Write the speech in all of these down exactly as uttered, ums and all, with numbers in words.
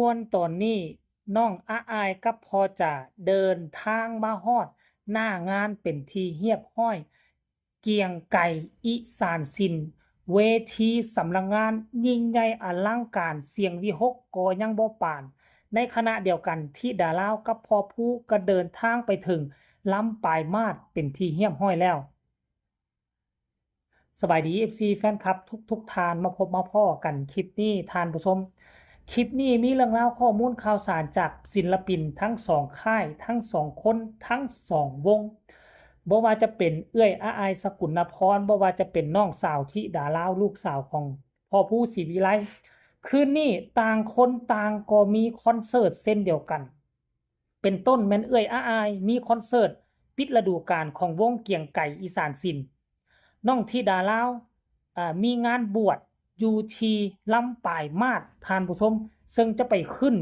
ส่วนตอนนี้น้องอาอายกับพ่อจ๋าเดินทางมาฮอดหน้างานเป็นที่เรียบร้อย เกรียงไกรอีสานศิลป์ เวทีสำนักงานยิ่งใหญ่อลังการ เสียงวิหคก็ยังบ่ปาน ในขณะเดียวกันธิดาลาวกับพ่อภูก็เดินทางไปถึงลำปายมาศเป็นที่เรียบร้อยแล้ว สบายดี เอฟซี แฟนคลับทุกๆท่าน มาพบมาพ้อกันคลิปนี้ท่านผู้ชม คลิปนี้มีเรื่องราวข้อมูลข่าวสารจากศิลปินทั้งสองค่าย ทั้งสองคน ทั้งสองวง บ่ว่าจะเป็นเอื้อยอาอายสกุลนพร บ่ว่าจะเป็นน้องสาวธิดาลาว ลูกสาวของพ่อภูศรีวิไล คืนนี้ต่างคนต่างก็มีคอนเสิร์ตเช่นเดียวกัน เป็นต้นแม่นเอื้อยอาอายมีคอนเสิร์ตปิดฤดูกาลของวงเกรียงไกรอีสานศิลป์ น้องธิดาลาว อ่า มีงานบวชอยู่ที่ลำปายมาศท่านผู้ชม ซึ่งจะไปขึ้น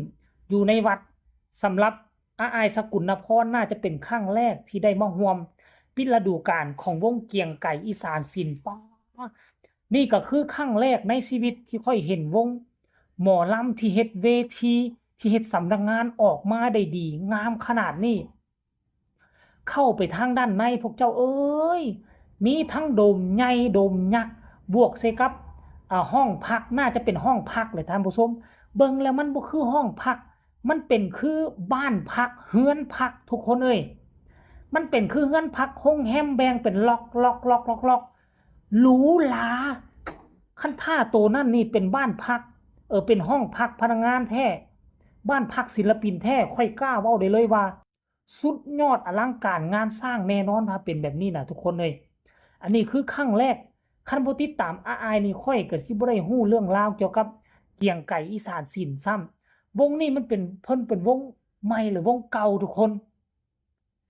อยู่ในวัด สำหรับอาอายสกุลนพรน่าจะเป็นครั้งแรกที่ได้มาร่วมปิดฤดูกาลของวงเกรียงไกรอีสานศิลป์ ป๊าด นี่ก็คือครั้งแรกในชีวิตที่ข้อยเห็นวงหมอลำที่เฮ็ดเวที ที่เฮ็ดสำนักงานออกมาได้ดีงามขนาดนี้ เข้าไปทางด้านในพวกเจ้าเอ้ย มีทั้งโดมใหญ่โดมยักษ์ บวกใส่กับ อ่า ห้องพัก น่าจะเป็นห้องพักเลยท่านผู้ชม เบิ่งแล้วมันบ่คือห้องพัก มันเป็นคือบ้านพัก เฮือนพักทุกคนเอ้ย มันเป็นคือเฮือนพัก โรงแรมแบ่งเป็นล็อก ล็อก ล็อก ล็อก ล็อก หรูหรา คันถ้าโตนั่นนี่เป็นบ้านพัก เออ เป็นห้องพักพนักงานแท้ บ้านพักศิลปินแท้ ข้อยกล้าเว้าได้เลยว่า สุดยอดอลังการงานสร้างแน่นอน ถ้าเป็นแบบนี้นะทุกคนเอ้ย อันนี้คือครั้งแรก คันบ่ติดตามอาอายนี่ข้อยก็สิบ่ได้ฮู้เรื่องราวเกี่ยวกับเกรียงไกรอีสานศิลป์ซ้ำ วงนี้มันเป็น เพิ่นเป็นวงใหม่หรือวงเก่าทุกคน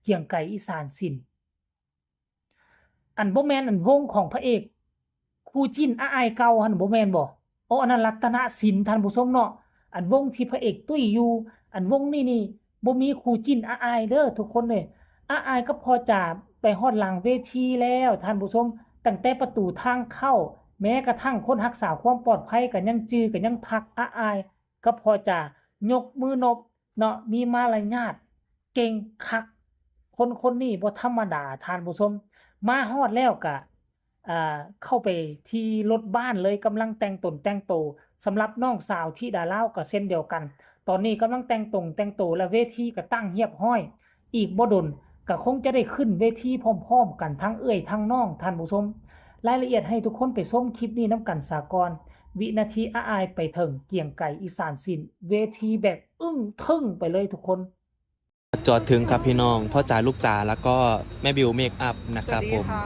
เกรียงไกรอีสานศิลป์ อันบ่แม่นอันวงของพระเอกคู่จิ้นอาอายเก่าหั่นบ่แม่นบ่ โอ้ อันนั้นรัตนศิลป์ท่านผู้ชมเนาะ อันวงที่พระเอกตุ้ยอยู่ อันวงนี้นี่บ่มีคู่จิ้นอาอายเด้อทุกคนเอ้ย อาอายกับพ่อจ๋าไปฮอดหลังเวทีแล้วท่านผู้ชม ตั้งแต่ประตูทางเข้า แม้กระทั่งคนรักษาความปลอดภัยก็ยังจื่อ ก็ยังทักอาอายกับพ่อจ๋า ยกมือนบเนาะ มีมารยาท เก่งคัก คนคนนี้บ่ธรรมดาท่านผู้ชม มาฮอดแล้วก็ อ่า เข้าไปที่รถบัสเลย กำลังแต่งตนแต่งโต สำหรับน้องสาวธิดาลาวก็เช่นเดียวกัน ตอนนี้กำลังแต่งตนแต่งโต และเวทีก็ตั้งเรียบร้อย อีกบ่ดนก็คงจะได้ขึ้นเวทีพร้อมๆกันทั้งเอื้อยทั้งน้องท่านผู้ชม รายละเอียดให้ทุกคนไปชมคลิปนี้นำกันซะก่อน วินาทีอาอายไปถึงเกรียงไกรอีสานศิลป์ เวทีแบบอึ้งทึ่งไปเลยทุกคน จอดถึงครับพี่น้อง พ่อจ๋าลูกจ๋าแล้วก็แม่บิวเมคอัพนะครับผม สวัสดีค่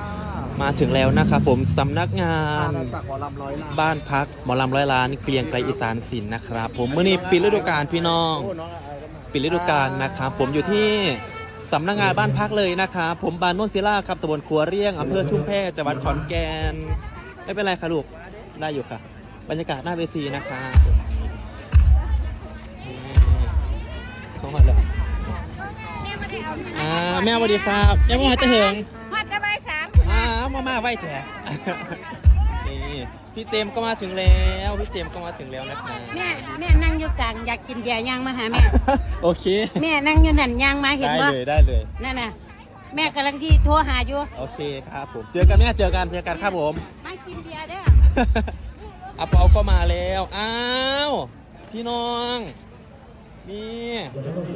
ะ มาถึงแล้วนะครับผม สำนักงาน อาณาจักรหมอลำร้อยล้าน บ้านพักหมอลำร้อยล้านเกรียงไกรอีสานศิลป์นะครับผม มื้อนี้ปิดฤดูกาลพี่น้อง ปิดฤดูกาลนะครับผม อยู่ที่สำนักงานบ้านพักเลยนะครับผม บ้านโนนศิลาครับ ตำบลขัวเรียง อำเภอชุมแพ จังหวัดขอนแก่น ไม่เป็นไรค่ะลูก ได้อยู่ค่ะ บรรยากาศหน้าเวทีนะครับ เข้ามาแล้ว อ่า แม่สวัสดีครับ แม่มาแต่เหิง ฮอดแต่บ่ายสาม อ่า มามาไว้แท้ นี่ พี่เจมส์ก็มาถึงแล้ว พี่เจมส์ก็มาถึงแล้วนะครับ แม่แม่นั่งอยู่กลางอยากกินเบียร์ย่างมาหาแม่ โอเค แม่นั่งอยู่นั่นย่างมาเห็น ได้ บ่ เลย ได้เลย นั่นน่ะ แม่กำลังที่โทรหาอยู่ โอเคครับผม เจอกันแม่ เจอกัน เจอกันครับผม มากินเบียร์เด้อ อาเปาก็มาแล้ว อ้าว พี่น้อง นี่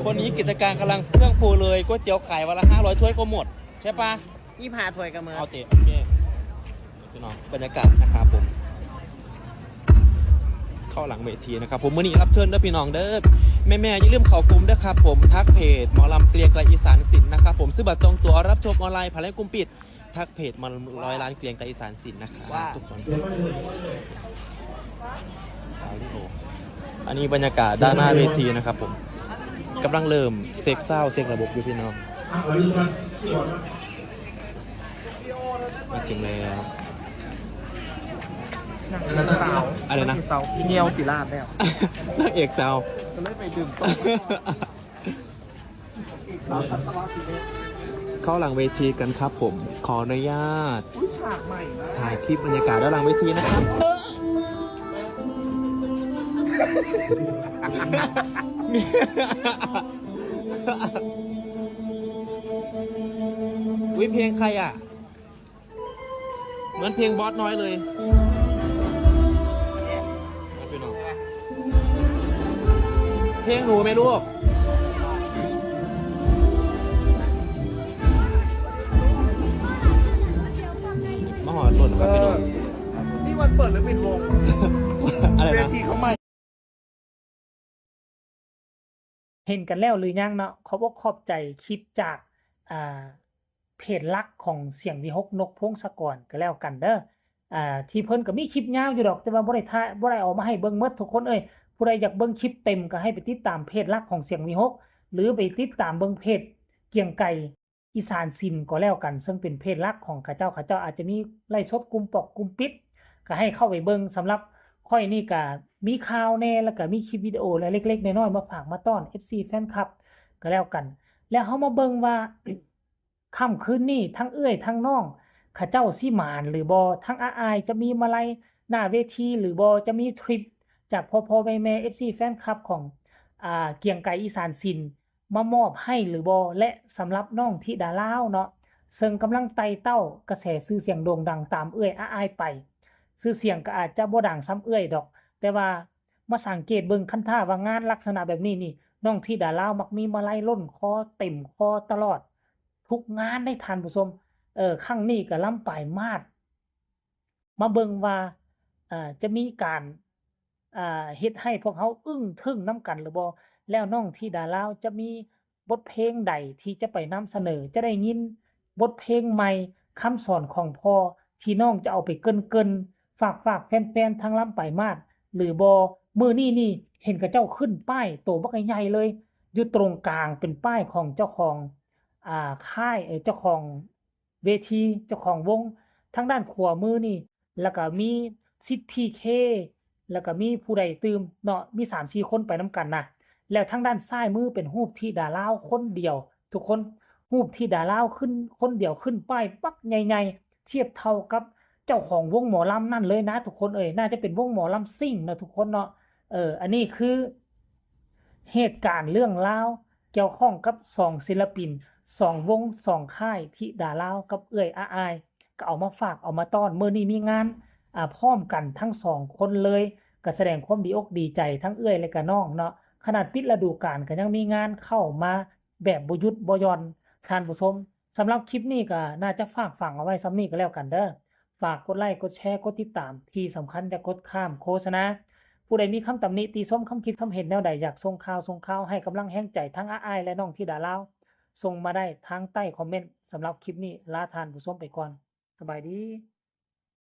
คนนี้กิจการกำลังเฟื่องฟูเลย ก๋วยเตี๋ยวขายวันละห้าร้อยถ้วยก็หมด ใช่ปะ ยี่สิบห้าถ้วยก็เมิด เอาเตะโอเค พี่น้อง บรรยากาศนะครับผม เข้าหลังเวทีนะครับผม มื้อนี้รับเชิญเด้อพี่น้องเด้อ แม่ๆอย่าลืมเข้ากลุ่มเด้อครับผม ทักเพจหมอลำเกรียงไกรอีสานศิลป์นะครับผม ซื้อบัตรจองตั๋วรับชมออนไลน์ผ่านไลน์กลุ่มปิด ทักเพจหมอลำร้อยล้านเกรียงไกรอีสานศิลป์นะครับ ว่า ทุกคน อันนี้บรรยากาศด้านหน้าเวทีนะครับผม กำลังเริ่มเช็คซาวด์เช็คระบบอยู่พี่น้อง มาถึงแล้ว นางเอกสาว อะไรนะ นางเอกสาวเงียวศิลาดแล้ว นางเอกสาว ก็เลยไปดื่มต้มสาวทัศวะศิลป์ เข้าหลังเวทีกันครับผม ขออนุญาต อุ้ยฉากใหม่มาก ถ่ายคลิปบรรยากาศด้านหลังเวทีนะครับ อุ๊ย เพลงใครอ่ะ เหมือนเพลงบอสน้อยเลย เพลงหนูไหมลูก มาหอดหล่นครับพี่น้อง นี่วันเปิดหรือปิดวง อะไร เว นะ ทีเขาใหม่ เห็นกันแล้วหรือยังเนาะ ขอบอกขอบใจคลิปจาก อ่า เพจหลักของเสียงวีหก นกพงศกรก็แล้วกันเด้อ อ่า ที่เพิ่นก็มีคลิปยาวอยู่ดอก แต่ว่าบ่ได้ถ่าย บ่ได้เอามาให้เบิ่งหมดทุกคนเอ้ย ผู้ใดอยากเบิ่งคลิปเต็มก็ให้ไปติดตามเพจหลักของเสียงวีหก หรือไปติดตามเบิ่งเพจเกียงไกรอีสานศิลป์ก็แล้วกัน ซึ่งเป็นเพจหลักของเขาเจ้า เขาเจ้าอาจจะมีไลฟ์สดกลุ่มปอกกลุ่มปิด ก็ให้เข้าไปเบิ่ง สำหรับข้อยนี่ก็มีข่าวแหน่ แล้วก็มีคลิปวิดีโอและเล็กๆน้อยๆมาฝากมาต้อน เอฟซี แฟนคลับก็แล้วกัน แล้วเฮามาเบิ่งว่า ค่ำคืนนี้ทั้งเอื้อยทั้งน้อง เขาเจ้าสิหมานหรือบ่ ทั้งอาอายจะมีมาลัยหน้าเวทีหรือบ่ จะมีทริปจากพ่อๆแม่ๆ เอฟซี แฟนคลับของ อ่า เกียงไกรอีสานศิลป์ มามอบให้หรือบ่ และสำหรับน้องธิดาลาวเนาะ ซึ่งกำลังไต่เต้ากระแสชื่อเสียงโด่งดังตามเอื้อยอาอายไป ชื่อเสียงก็อาจจะบ่ดังส่ำเอื้อยดอก แต่ว่ามาสังเกตเบิ่งคันท่าว่างานลักษณะแบบนี้นี่ น้องธิดาลาวมักมีมาลัยล้นคอเต็มคอตลอด ทุกงานได้ท่านผู้ชม เออ ครั้งนี้ก็ลำปายมาด มาเบิ่งว่า เอ่อ จะมีการ อ่า เฮ็ดให้พวกเฮาอึ้งทึ่งนำกันหรือบ่ แล้วน้องธิดาลาวจะมีบทเพลงใดที่จะไปนำเสนอ จะได้ยินบทเพลงใหม่ คำสอนของพ่อที่น้องจะเอาไปเกิ่นๆ ฝากๆแฟนๆทางลำปายมาดหรือบ่ มื้อนี้นี่เห็นเขาเจ้าขึ้นป้ายโตบักใหญ่ๆเลย อยู่ตรงกลางเป็นป้ายของเจ้าของ อ่า ค่าย เอ่อ เจ้าของเวที เจ้าของวง ทางด้านขวามือนี่ แล้วก็มีสิทธิ์ พีเค แล้วก็มีผู้ใดตื่มเนาะ มีสามสี่คนไปนำกันนะ แล้วทางด้านซ้ายมือเป็นรูปธิดาลาวคนเดียว ทุกคน รูปธิดาลาวขึ้นคนเดียวขึ้นป้ายบักใหญ่ๆ เทียบเท่ากับเจ้าของวงหมอลำนั่นเลยนะทุกคนเอ้ย น่าจะเป็นวงหมอลำซิ่งนะทุกคนเนาะ เออ อันนี้คือ เหตุการณ์เรื่องราวเกี่ยวข้องกับสองศิลปิน สองวง สองค่าย ธิดาลาวกับเอื้อยอาอาย ก็เอามาฝากเอามาต้อน มื้อนี้มีงาน อ่า พร้อมกันทั้งสองคนเลย ก็แสดงความดีอกดีใจทั้งเอื้อยและก็น้องเนาะ ขนาดปิดฤดูกาลก็ยังมีงานเข้ามาแบบบ่หยุดบ่หย่อน ท่านผู้ชม สำหรับคลิปนี้ก็น่าจะฝากฝังเอาไว้ส่ำนี้ก็แล้วกันเด้อ ฝากกดไลค์ กดแชร์ กดติดตาม ที่สำคัญอย่ากดข้ามโฆษณา ผู้ใดมีคำตำหนิติชม คำคิดคำเห็นแนวใด อยากส่งข่าวส่งข่าวให้กำลังแฮงใจทั้งอาอายและน้องธิดาลาว ส่งมาได้ทางใต้คอมเมนต์ สำหรับคลิปนี้ลาท่านผู้ชมไปก่อน สบายดี